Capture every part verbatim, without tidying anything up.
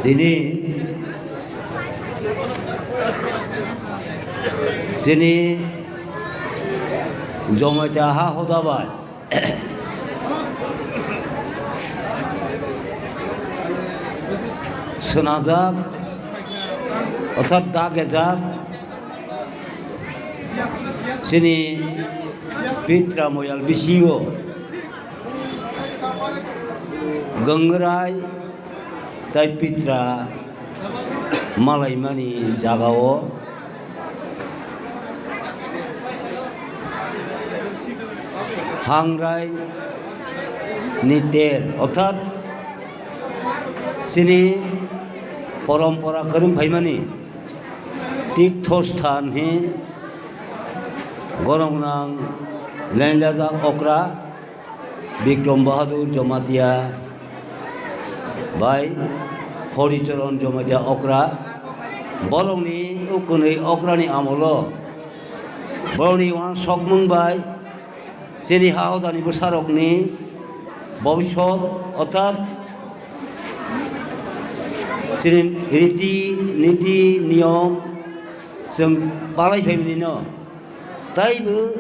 Tini chini Jamatia ha hoda bai swnajak, orthat dagejak chini Pitra moyal bisingo Gangrai tai Pitra malaimani jagao Hangrai ni ter, orthat chini porompora kwrwng phaimani tirtho sthan hi goroknang lenglajak okra Bikram Bahadur Jamatia bai Horicharan Jamatia okra, borokni ukwnwi okrani amolo borokni uansukmung bai chini ha hodani bwsarokni bobisot, orthat chini riti niti niyom chwng palai phaimanino. Taibo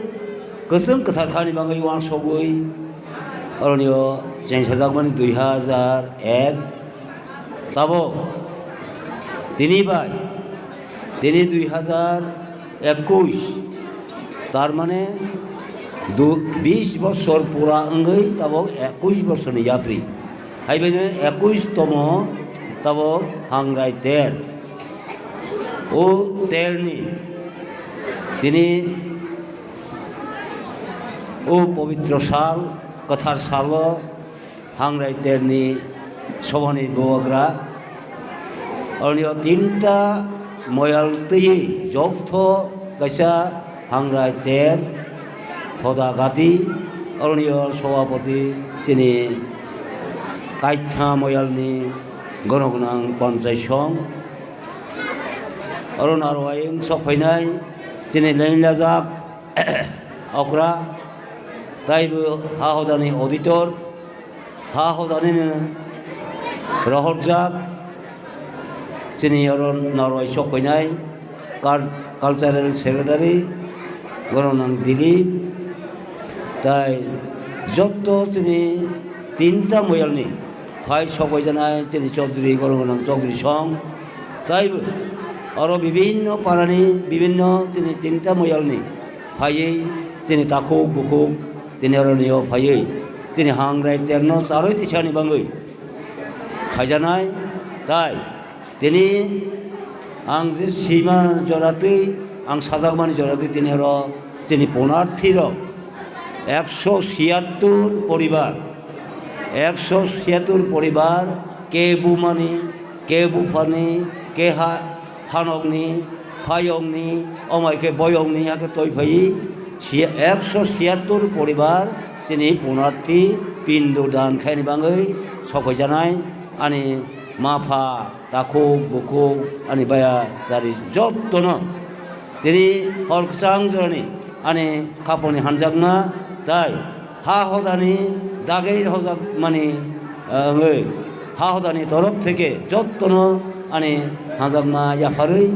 kwchwng kwthar khani bagwi uansugwi oroni o chengsajakmani dui hajar ek tabok tini bai tini dui hajar ekush, tar mane du-, bish bosor pura wngwi tabok ekush bosorni yapri. Haibaino ekush tomo tabok Hangrai ter. O terni tini o pobitro sal, kwthar salo Hangrai terni sobhani bubagra, oroni o tinta moyal twi jotho kaisa Hangrai ter hoda gati, oroni o sobhapoti chini kaitha moyalni gonognang panchai song. Oro narwai wng sok phainai chini lenglajak okra, taibo ha hodani auditor, ha hodani rohorjak chini oro narwai sok phainai cul-, cultural secretary gonognang Dilip, tai jotto chini tinta moyalni phai sok bai janai chini Chaudhary gonognang Chaudhary song. Taibo oro bibinno parani, bibinno chini tinta moyalni phaiwi chini takhuk bukhuk tini oroni o phaiwi chini Hangrai terno charwi tisani bagwi phaijanai. Tai tini ang je sima joratwi, ang sajakmani joratwi tini oro chini punarthi rok ekso siyattur poribar, ekso siyattur poribar, ke bumani, ke buphani, ke ha-, hanokni, phayokni, omai khe boyokni hakhe toi phaiwi siya-, ekso siyattur poribar chini punarthi pindu dan khaini bagwi sokpaijanai ani mapha, takhuk, bukhuk, ani baya chari jottono tini hor kwchang jorani ani khapangni hamjakma tai ha hodani dagwi rwjakmani, eh, wngwi ha hodani torof theke jottono ani hamjakma yapharwi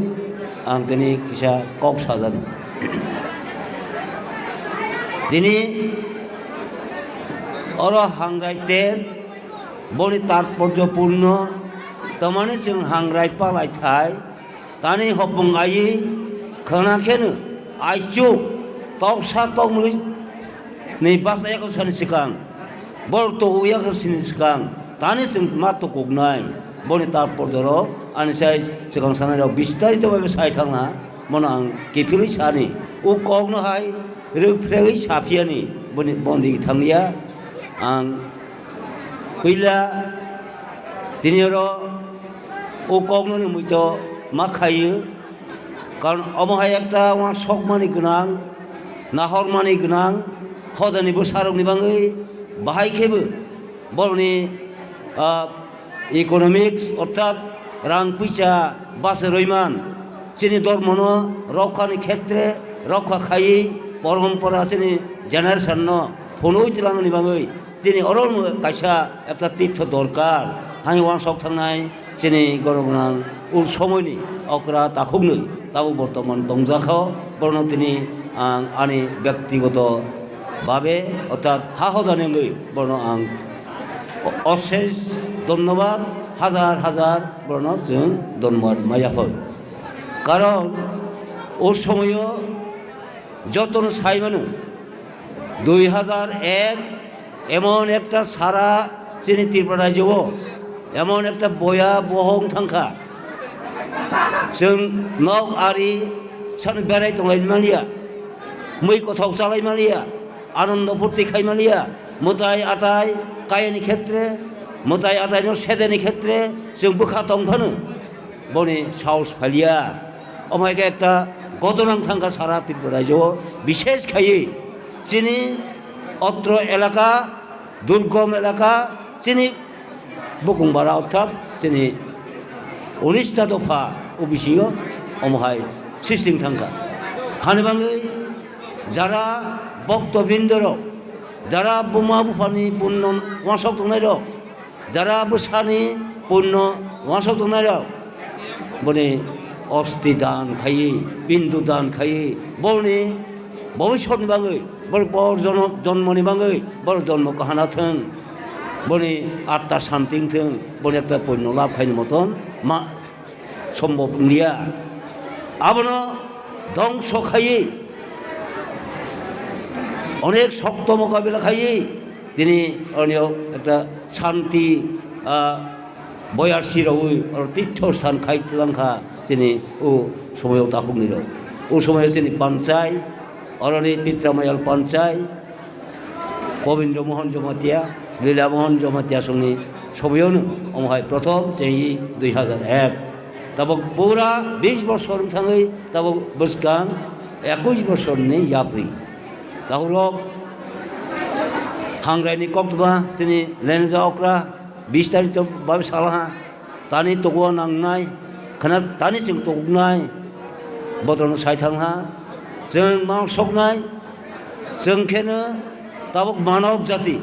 ang tini kisa kok sajano. Tini oro Hangrai ter boni tatporjopurno, tamani chwng Hangrai palai thai, tani hopung aiwi khwna kheno aichuk toksa tokmwlwi ni basa yaku sani swkang, bor tuku yaku sini swkang, tani chwng ma tukuknai. Boni tatporjorok ani sai swkang sanai rok bistarito bai sai thangna, mono ang kiphilwi sani, o kokno hai rwk phregwi saphiyani boni bondi thangya. Ang puila tini oro o koknoni muito ma khaio, karon omo hai ekta uansukmani gwnang, nahormani gwnang, hodani bwsarokni bagwi bahai khebo borokni, ah, economics orthat rang puisa bachai roiman, chini dhormono rokhani khetre rokha khaiwi porompora chini generation no phunui twlangni bagwi chini oro kaisa ekta tirtho dorkar. Hai uansuk thangnai chini gono gwnang ul somoini okra takhuknwi tabuk bortoman tongjakha, borno tini ang ani byaktigoto babe orthat ha hodani wngwi borno ang osesh dhonnobad, hajar hajar borno chwng dhonnobad maya phai. Karon o somoyo jotono sai mano, dui hajar ek emon ekta sara chini Tripura rajyo o emon ekta boya bohong thangkha. Chwng nok ari sano berai tonglai maliya, mui kothok chalai maliya, anondo phurti khai maliya, mwtai atai kayani khetre, mwtai ataino sedeni khetre chwng bwkha tong phano boni saos phaliya. Omo hai khe ekta gotonang thangkha sara Tripura rajyo o, bishesh khaiwi chini otro elaka, durgom elaka, chini bukung bara orthat chini unista dopha o bisingo omo hai sisting thangkha. Hani bangwi jara bokto bindorok, jara buma buphani punno uansok tongnairok, jara bwsani punno uansok tongnairok, boni osti dan khaiwi, pindu dan khaiwi, boni bobisotni bagwi, bor, bor jono-, jonmoni bagwi, bor jonmo kahana thwng, boni atta santi wng thwng, boni ekta punno lab khaini moton ma sombob wngya. Abono dongso khaiwi, onek sokto mokabila khaiwi, tini onio ekta santi, ah, boyar sirogwi oro titho san khai twlang kha chini o somoyo takhukni rok. O somoyo chini panchai, oroni Pitramayal panchai, Gobinda Mohan Jamatia, Lila Mohan Jamatia songni somoyono omo hai prothom chengwi dui hajar ek. Tabok pura bish bosor wng thangwi tabok bwskang ekush bosorni yapri. Tahurok hangraini koktwma chini lenja okra bish tarikh to babi salaha. Tani tugo nangnai, khna tani chwng tuguknai, botorno sai thangha, chwng mang soknai, chwng kheno tabuk manav jati,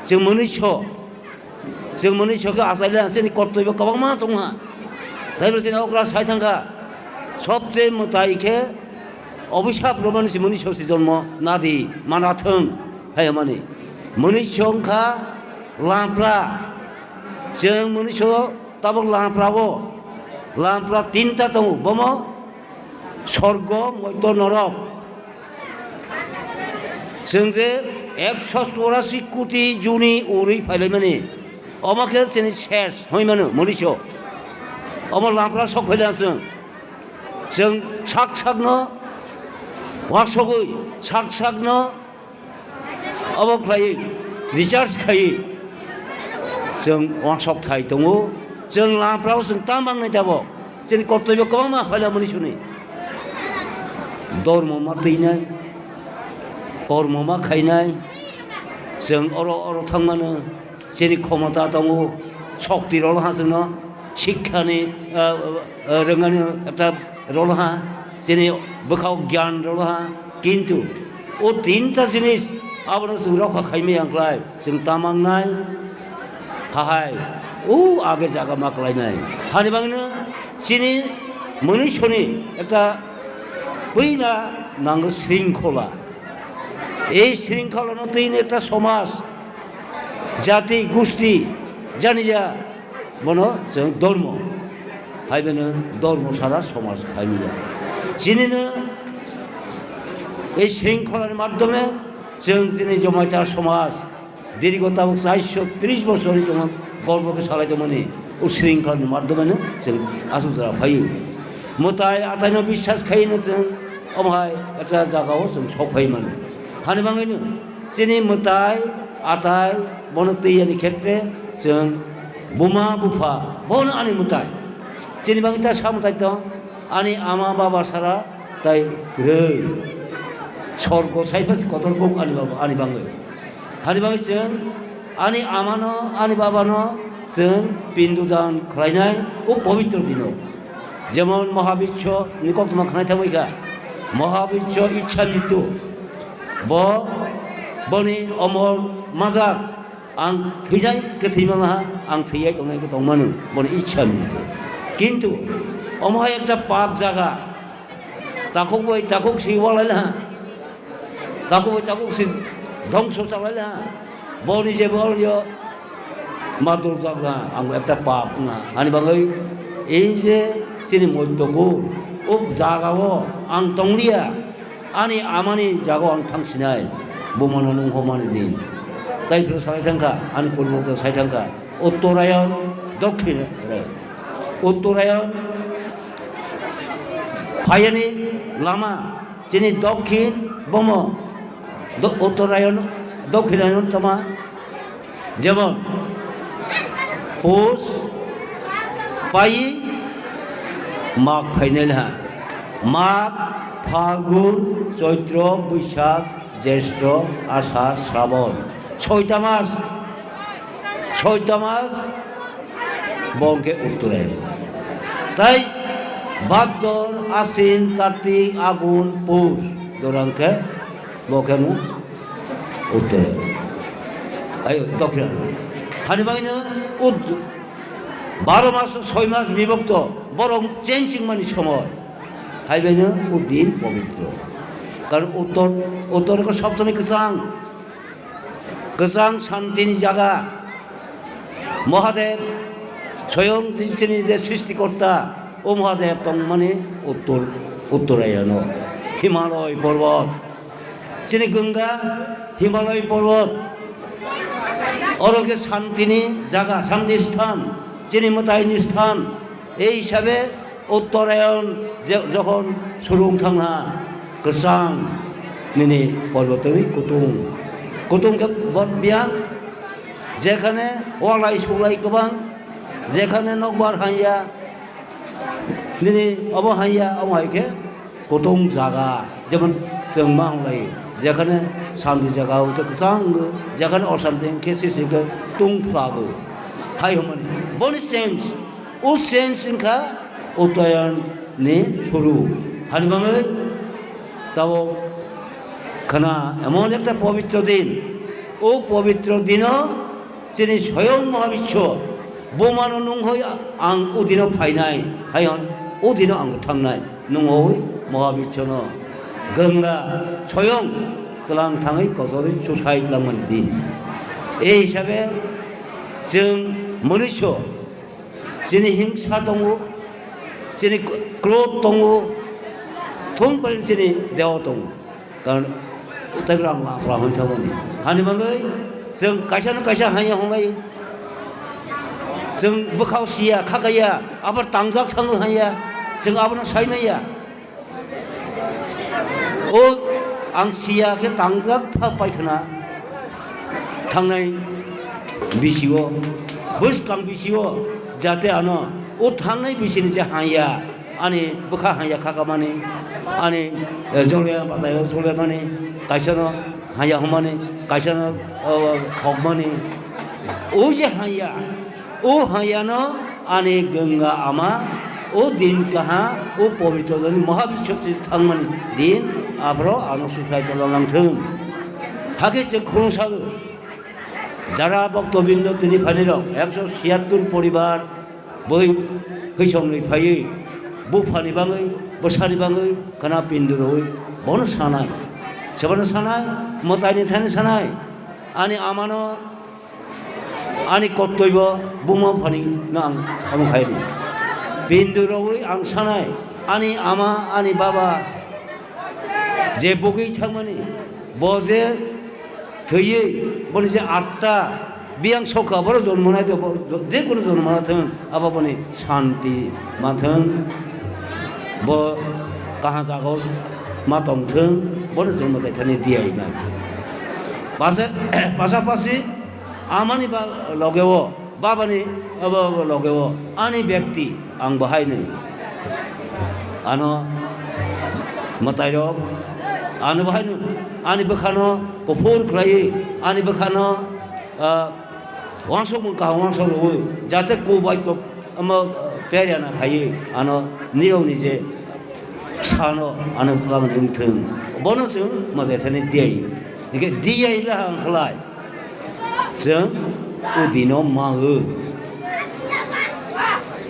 chwng mwnwi so, chwng mwnwi so khe achaile ang chini kortoibo kwbangma tongha. Taibo chini okra sai thangkha, sobse mwtai khe obisap romani si mwnwi so si jonmo nadi manathwng, hai mani mwnwi so wngkha lampra, chwng mwnwi so Tabuk lampra o, lampra tinta tongo, bomo sorgo, moito, norok. Chwng je ekso chorasi koti juni urwi phailaimani, omo khe chini ses hwnwi mano, moniso. Omo lampra sok phaila chwng. Chwng sak sakno waksogwi, sak sakno Obo khlai recharge khai chwng wansok thai tongo, chwng lampra o chwng tam bangnai tabok, chini kortoibo kwbangma phaila mani suni. Dormo ma twinai, kormo ma khainai, chwng oro oro thangmano, chini khomota tongo, shokti rolo ha chwngno, shikkha ni, ah, ah, rwngani ekta rolo ha, chini bwkhao gyan rolo ha, kintu o tinta jinis abono chwng rokha khaimaya wngkhlai, chwng tamangnai, hahai, o age jaga ma klainai. Hani bangno chini mwnwi soni ekta puina nango shringkhola. Ei shringkholano twini ekta somaj, jati, gusti, jani ja, bono chwng dormo. Hai beno dormo sara somaj khaimaya. Chinino ei shringkholani madhyome chwng chini Jamatia somaj dirgo tabuk charsho tris bosorni chwng gorbo khe salai tongmani o shringkholani madhyomeno chwng aswk jora phaiwi. Mwtai ataino biswas khaino chwng omo hai ekta jagao chwng sok phai mano. Hani bangwino chini mwtai, atai, bono twi yani khetre chwng buma bupha, bono ani mwtai. Chini bangwi ta sa mwtai tong, ani ama baba sara tai kwrwi. Sorgo sai phasi kotor kok ani baba, ani bangwi. Hani bangwi chwng ani amano, ani babano chwng pindu dan khlainai o pobitro dino. Jemon Mohabisho ni koktwma khnai thangwi kha. Mohabisho Ichha Mritu. Bo, boni omor majak. Ang thwinai khe thwimano ha, ang thwiyai tongnai khe tongmano, boni ichha mito. Kintu omo hai ekta pap jaga, takhuk bai takhuk si walai laha, takhuk bai takhuk si dhongso chalai laha, boni je bol yo madur jaga, ang ekta pap wngha. Hani bagwi ei je chini moitto kuk, o jaga o ang tongliya. Ani amani jaga ang thangsinai, bumano nung homani din. Tai phuru salai thangkha, ani purbo khe sai thangkha. Uttarayan, Dokhin, Uttarayan, phayani lama, chini Dokhin, bomo, Do-, Uttarayan, Dokhinayan tama, Jemon, Pus, Pai, Mag phainai laha. Mag, Phalgun, Choitro, Boishak, Jeshto, Ashar, Srabon. Soita mas, soita mas, bo hwnkhe Uttore. Tai Bhaddor, Ashin, Kartik, Agun, Pus, jora hwnkhe bo khe no Uttore. Ayo, Dokhin. Hani bagwino ut-, baro mas, soi mas bibokto, borok chengching mani somoi. Hai baino o din pobitro. Karon uttor, uttor ko sob somoi kwchang. Kwchang santini jaga. Mahadev, soyong chini je srishtikorta, o Mahadev tongmani uttor, Uttarayano. Himalay porbot. Chini Ganga Himalay porbot, oro khe santini jaga, santi sthan, chini mwtaini sthan. Ei hisabe Uttarayan je-, jokhon surung thangha, kwchang nini porbotwi kutung, kutung khe bot biya, jekhane walai sulai kwbang, jekhane nokbar hanya, nini obo hanya, omo hai khe kutung jaga, jemon chwng ma hwnlai, jekhane santi jaga hwnkhe kwchang wngo, jekhane osanti hwnkhe sisi khe tung phlago. Hai hwnmani, boni sense, o sense wngkha Uttarayan ni suru. Hani bagwi tabok khna emon ekta pobitro din, o pobitro dino chini soyong Mahabiswa, bumano nunghoi ang udino phainai, hai hwn udino ang thangnai, nunghoi Mahabiswano Ganga soyong tlang thangwi kotorwi suicide langmani din. Ei hisabe chwng mwnwiso chini hingsa tongo, chini krodh tongo, thung pari chini dewa tongo. Karon tei rang lapra hwn thangmani. Hani bagwi chwng kaisa no kaisa hanya hwnlai. Chwng bwkhao siya, khakaya, abar tangjak thango hanya. Chwng abono sai maya. O ang siya khe tangjak pha paithana thangnai bisio, bwskang bisio, jate ano o thangnai bisini je hanya, ani bwkha hanya khakamani, ani, eh, jole batai o jolemani, kaisano hanya hwnmani, kaisano, oh, khokmani. O je hanya, o hanyano ani Ganga ama, o din kaha, o pobitro din Mahabiswa si thangmani din, aphro ano suicide langthung. Hakhe se khulumsago. Jara bhoktobindo tini phanirok, ekso siyattur poribar, bui hwisongnwi phaiwi, buphani bangwi, bwsani bangwi, khna pindu rwui, bono sanai. Sebano sanai, mwtaini thani sanai. Ani amano, ani kottoibo, buma phani no ang omo khaini. Pindu rwui ang sanai, ani ama, ani baba, je bugwi thangmani, bo je thwiwi, boni je atta biyang sokha, boro jonmo nai to, bo je kono jonmo na thung, abo boni shanti manthung, bo kaha jagao ma tongthung, bono chwng mwtai thani diyaina. Pasa-, pasapasi amani ba logeo, babani, abo, abo logeo ani bekti ang bo haino. Ano mwtairok ano bo haino ani bwkhano kuphur khlaiwi ani bwkhano, ah, wansukmung kaham wansuk rwui jate kubai tok omo, ah, perya na khaiwi ano niyokni je sano ano twlangni wngthung. Bono chwng mwtai thani diyai. Hingkhe diyai lahang khlai. Chwng O dino ma o.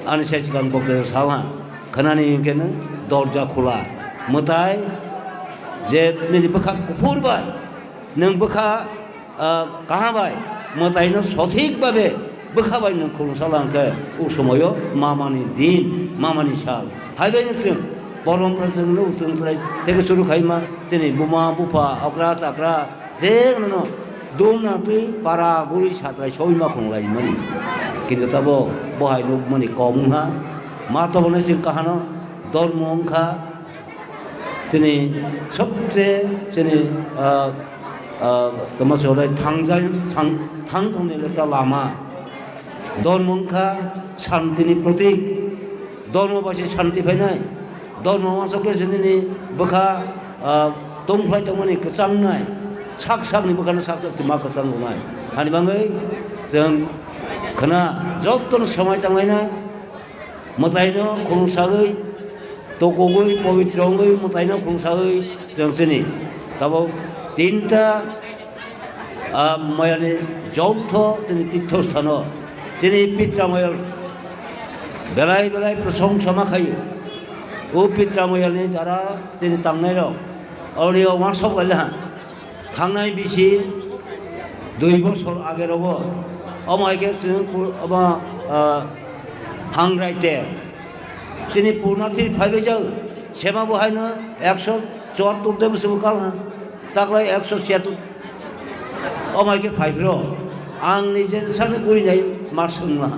Ani sai swkang bokhe sala, khwnani hwnkhe no dorja khula. Mwtai je nini bwkha kuphur bai, nwng bwkha, ah, kaham bai, mwtai no sothik babe bwkha bai nwng khulumsala hwnkhe, o somoyo mamani din, mamani sal. Hai bai no chwng porompora chwng no chwng chwrai theke suru khaima, chini buma, bupha, okra, chakra, je no dum na twi para guri satrai soi ma khong lai mani. Kintu tabo bo hai nuk mani kom wngha. Ma tabo no chwng kahano dormo wngkha. Chini sobse chini, ah, ah, tamo se hwnai thangjai, thang, thang thangni le ta lama. Dormo wngkha santini protik. Dormo bai se santi phainai. Dormo uansuk khe se nini bwkha, ah, tongphlai tongmani kwchangnai. Sak sakni bwkhano sak sak se ma kwchang rwnai. Hani bagwi chwng khwna jotono somai tanglaina. Mwtaino khulumsagwi, tokogwi, pobitro wngwi mwtaino khulumsagwi chwng chini. Tabuk tinta, ah, moyalni joto chini tirtho sthano, chini Pitra moyal belai belai prosongsa ma khaio. O Pitra moyalni jara chini tangnairok, oroni o uansuk laila ha. Thangnai bisi dui bosor age rogo. Omo hai khe chwng pu-, omo, ah, hangrai ter. Chini purnathi phaibai jao. Sema bo haino ekso chuattor de bwswk bwkal ha. Taklai ekso siyattor. Omo hai khe phai phiro. Ang nije sani guri nai ma swngla.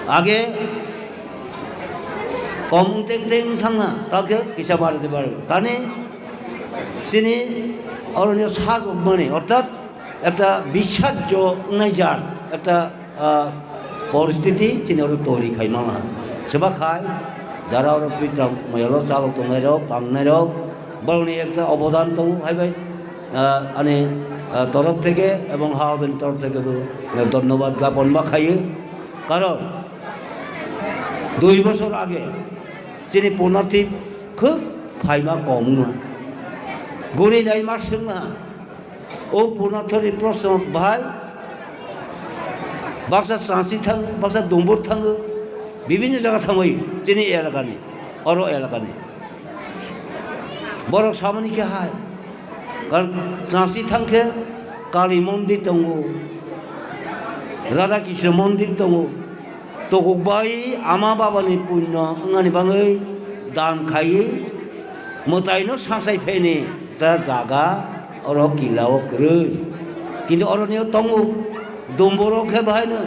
Age komung teng teng thangna, takhe kisa barde bar. Tani chini oroni sajwkmani, orthat ekta bisajyo wngnai jar, ekta, ah, poristiti chini oro tori khai mangha. Seba khai, jara oro Pitra moyalo chalok tongnairok, tangnairok, borokni ekta obodan tongo, hai bai, ah, ani, ah, torof theke ebong ha odoni torof theke bo, ah, dhonnobad gyapon ma khaio. Karon dui bosor age chini purnathi khub phaima kom wngna. Guri nai ma swngna. O purnathoni prosno bahai baksa chansi thang, baksa dumbur thango, bibinno jaga thangwi chini elakani, oro elakani. Borok samani khe hai. Karon chansi thang khe Kali mondir tongo, Radha Krishna mondir tongo. Tokok bai ama babani punyo wngmani bagwi dan khaiwi mwtaino sasai phaini ta jaga oro kila o kwrwi. Kintu oroni o tongo, dumboro khe bahaino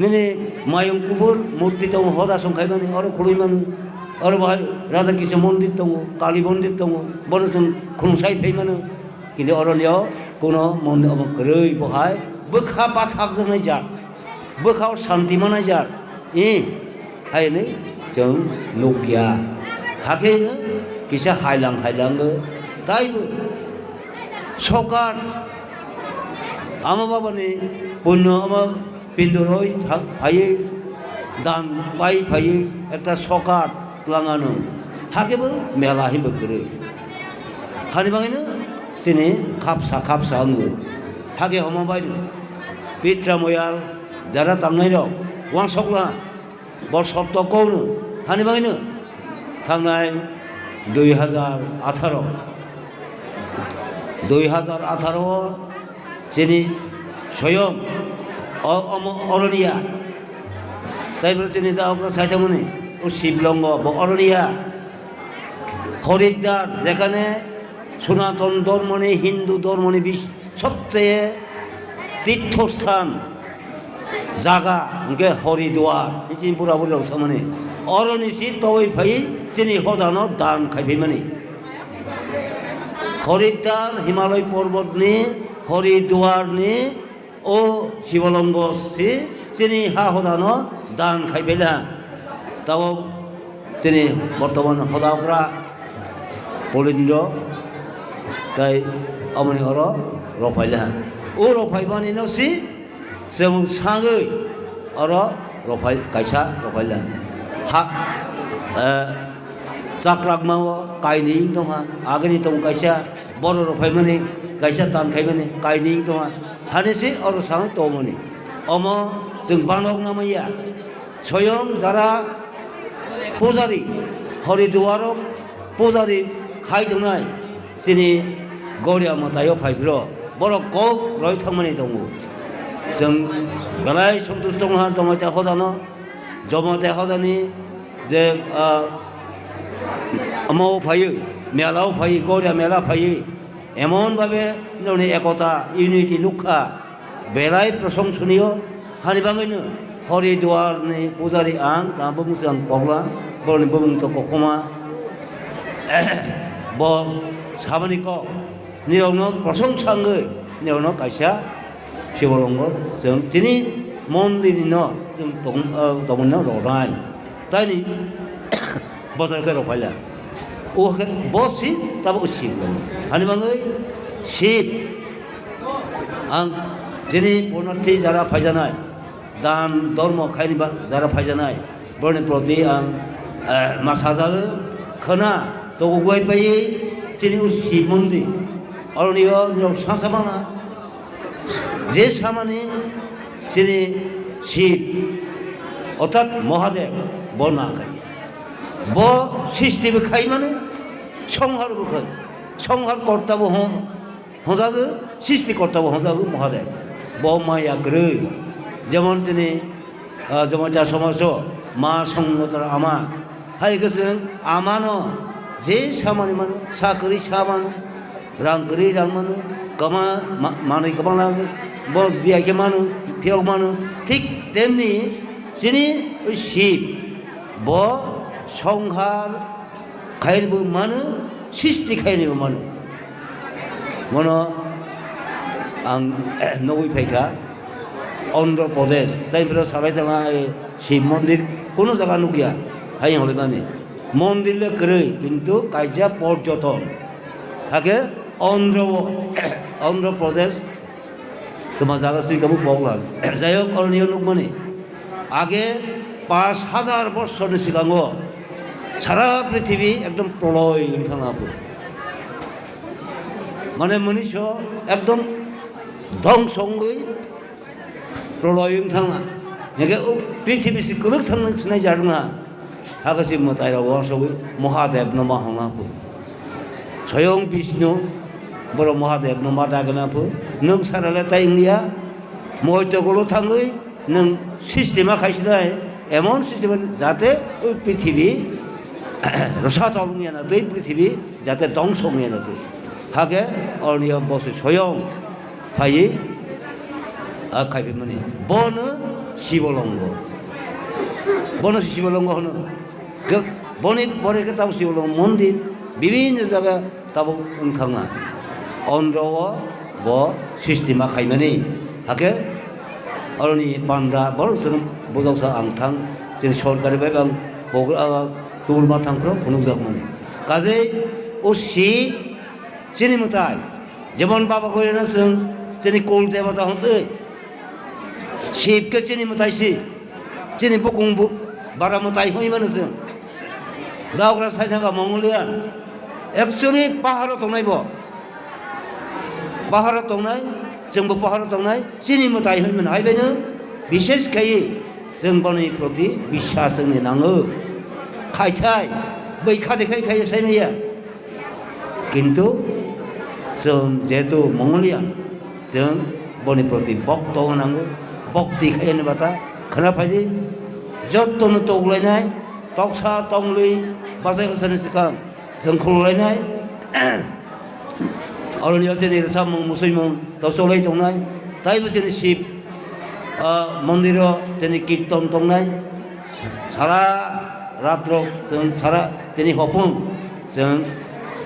nini mayung kubur murti tongo, hoda song khaimani oro khulwi mano. Oro bahai Radha Krishna mondir tongo, Kali mondir tongo, bono chwng khulumsai phai mano. Kintu oroni o kuno mon obo kwrwi, bo hai bwkha bathakjaknai jat, bwkha o shanti manai jat, e, hai hwnwi chwng nukya. Hakhe hwnwi kisa hailang hailango, taibo sokat ama babani punyo ama pindoroi thang phaiwi, dan pai phaiwi ekta sokat twlangano, hakhe bo mela hinwi kwrwi. Hani bagwino chini khapsa khapsa wngo. Hakhe omo baino Pitra moyal jara tangnairok uansukla bo sotto kokno hani bagwino thangnai dui hazar atharo, dui hazar atharo o chini soyong o-, omo oroniya. Taibo chini da okra saithangmani o Shiblongo bo oroniya. Horidar, jekhane Sonaton dhormoni, Hindu dhormoni bis-, sobcheye tirthosthan jaga hwnkhe Horidwar, chini bura buri rok samani. Oroni si towoi phai chini hodano dan khai phaimani. Horidar Himalay porbotni Horidwarni o Shibolongo si chini ha hodano dan khai phaila. Tabok chini bortoman hoda okra Polindro tai aboni oro rok phaila. O rok phaimani no si chwng sagwi oro rok phai, kaisa rok phaila. Ha, eh, chakrakma o kainwi tongkha, agini tong kaisa, borok rok phaimani kaisa tan khaimani, kainwi wng tongma. Hani se oro sang tongmani. Omo chwng banok namaya. Soyong jara pujari, Horiduaro pujari khai tongnai chini Goria mwtaio phai phiro borok kok roi thangmani tongo. Chwng belai santush tongha Jamatia hodano, Jamatia hodani je, ah, omo phaiwi, mela o phaiwi, Goria mela phaiwi, emon babe noni ekota, unity nukha, belai proshongsoniyo, hani bagwino Horiduar ni pujari ang, tamo bumung se ang pogla, boroni bumung to kokhoma, bo sabani kok, nirokno prosongsa wngwi, nirokno kaisa Sibolongo chwng chini mondirni no chwng tong-, ah, tongmani no rwnai. Taini bothor khe rwphaila. O khe bo si, tabo o si. Hani bagwi si ang chini punathi jara phaijanai, dan dormo khaini ba jara phaijanai, boroni proti ang, eh, ma sajagwi khwna togogwi paiwi chini o Shiv mondir. Oroni o nirok sasa mana je samani chini Shiv, orthat Mahadev, bo na khai. Bo srishti bo khai mani, songhar bo khai. Songhar korta bo hon-, honjago, srishti korta bo honjago Mahadev. Bo maya kwrwi. Jemon chini, ah, Jamatia somajo ma songnotor ama. Hai khe chwng amano je samani mano, sa kwrwi sa mano, rang kwrwi rang mano, kwma-, ma-, manwi kwmana bo diya khe mano, phiyok mano. Thik temni chini Shiv bo songhar khainwi bo mano, srishti khainwi bo mano. Mono ang nugwi phaikha Andhra Pradesh, tai phiro salai tala, eh, Shiv mondir kuno jaga nukya, hai hwnwi mani. Mondir le kwrwi, kintu kaisa porjoton. Hakhe Andhra o, Andhra Pradesh, tuma jaga sini kabu pokla. Jai hok, oroni o nukmani. Age pash hajar bosorni sikango sara prithibi ekdom proloi wng thangna phu. Mane mwnwiso ekdom dhongso wngwi proloi wng thangna. Hingke o prithibi si kwlwk thangna sinai jarwkna. Hakhe si mwtai rok uansugwi Mahadev no ma hwngna phu. Soyong Bishnu borok Mahadev no ma dagwna phu. Nwng sara le tai wngya. Moi tokolo thangwi nwng system a khaisinai, emon system a jate o prithibi rwsa tol wngya na twi prithibi jate dongso wngya na twi. Hakhe oroni o bosoi soyong phaiwi a khaipimani. Bono Sibolongo. Bono Sibolongo hwno. Ke-, boni pore khe tamo Sibolongo mondir bibhinno jaga tabuk wng thangna. Ondro o bo system a khaimani. Hakhe oroni panda borok chwng bujoksa ang thang, chini sorkari bai bang bogra, ah, tubulma thang phano phunukjakmani. Kajei o si chini mwtai, jemon Baba Goirano chwng chini kul debota hwntwi, Shiv khe chini mwtai si, chini bukung bu-, bara mwtai hwnwi mano chwng. Dagra sai thangkha Mongolian, actually paharo tongnai bo. Paharo tongnai, chwngbo paharo tongnai, chini mwtai hwnwi mano. Hai baino bishesh khaiwi chwng boni proti biswas wngni nango. Khaithai, bai khade khai khai sai maya. Kintu chwng jehetu Mongolian, chwng boni proti bokto nango, bokti khai ani bata khna phaidi, jottono toglainai, toksa tonglwi bachai bwsani swkang. Chwng khululainai, aroni o chini rwchapmung, musuimung to cholai tongnai, taibo chini Shiv, ah, mondiro chini kirton tongnai, sara ratrok chwng sara tini hopung chwng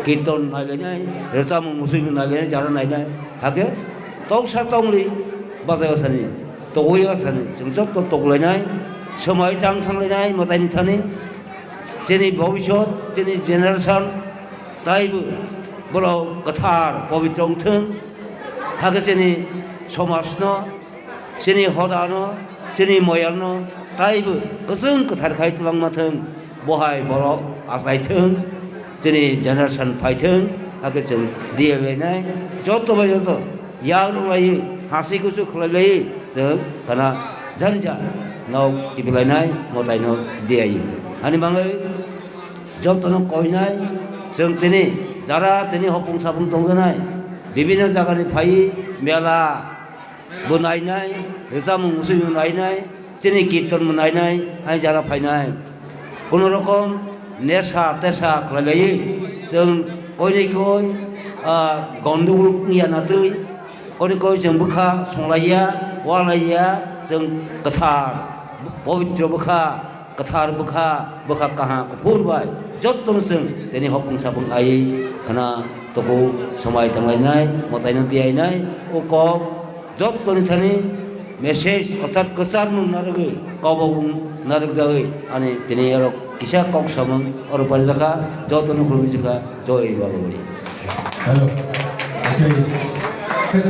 kirton nailainai, rwchapmung, musuimung nailainai, jara nainai, hakhe toksa tongli bachai bwsani, togwi bwsani, chwng jotto toglainai, swmai tang thanglainai, mwtaini thani. Chini bhobishyot, chini generation, taibo borok kwthar, pobitro wngthwng, hakhe chini somajno, chini hodano, chini moyalno, taibo kwchwng kwthar khai twlangma thwng, bohai borok achaithwng, chini generation phaithwng, Hakhe chwng diya lainai, joto bai joto yak rwlaiwi, hasi kusu khlai laiwi, chwng khana janja nok tibi lainai, mwtai no diya. Ani bagwi joto no koinai, chwng tini jara tini hopung sapung tongjanai, bibinno jaga ni phaiwi mela bo nainai, rwchapmung muchungmung nainai, chini kirton bo nainai, hai jara phainai. Kono rokom nesa tesa khlai laiwi, chwng koinai koi, ah, gondogol wngya na twi, koinai koi chwng bwkha songlaiya, walaiya, chwng kwthar, pobitro bwkha, kwthar bwkha, bwkha kaha kuphur bai, jotono chwng tini hopung sapung aiwi khana tuku, somai tanglainai, mwtaino tiyainai, o kok jottoni thani message orthat kwchar mung narwgwi, kobok mung narwkjagwi ani tini oro kisa kok samung oro parijakha, jotono khulumjikha, joi Baba Bari. Hello. Okay.